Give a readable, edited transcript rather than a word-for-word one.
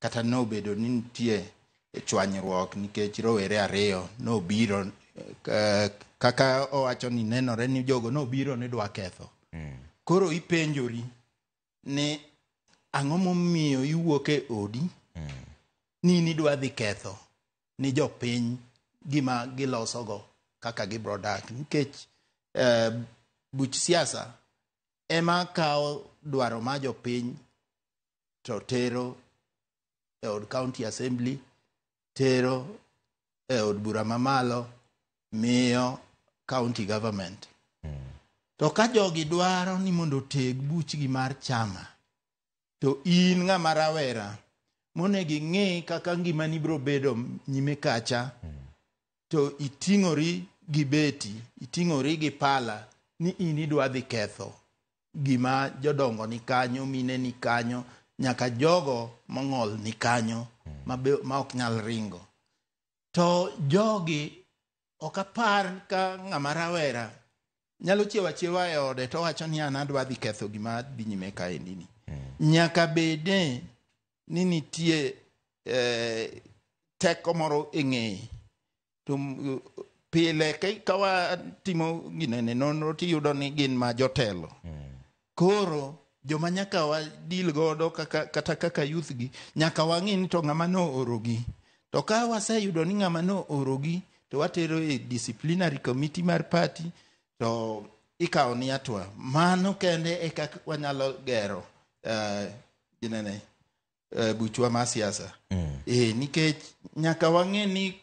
Kata nobedo ni nitie chwanyruok nikech rowere ariyo nobiro, kaka owacho ni nenore ni jogo nobiro ni dwa ketho. Koro ipenjori ni ang'o momiyo iwuok e odi ni nidwa dhi ketho ni jopiny gima gilosogo kaka gibro dak, nikech buch siasa ema kawo dwaro mar jopiny to tero e od county assembly, tero e od bura mamalo, miyo county government. To ka jogi dwaro ni mondo oteg buchgi mar chama, to in ng'ama rawera monego ing'i kaka ngimani biro bedo nyime kacha, to iting'ori gi beti, iting'ori gi pala ni in idwa dhi ketho gima jodongo ni kanyo, mine ni kanyo, nyaka jogo mong'ol ni kanyo ma ok nyal ringo. To jogi ok apar ka ng'ama rawera nyalo chiewo achiewa e ode to owacho ni an adwa dhi ketho gima dhi nyime kaendi ni. Nyaka bede ni nitie teko moro e ng'eye. To pile ka watimo ginene nonro tiyudo ni gin ma jotelo. Koro joma nyaka wadil godo kaka, kata kaka youth gi, nyaka wang'i ni to ng'ama noorogi. To ka waseyudo ni ng'ama noorogi, to watero e disciplinary committee mar party to ikawo ni atwa. Mano kende e kaka wanyalo gero ginene buchwa mar siasa. Nikech nyaka wang'e ni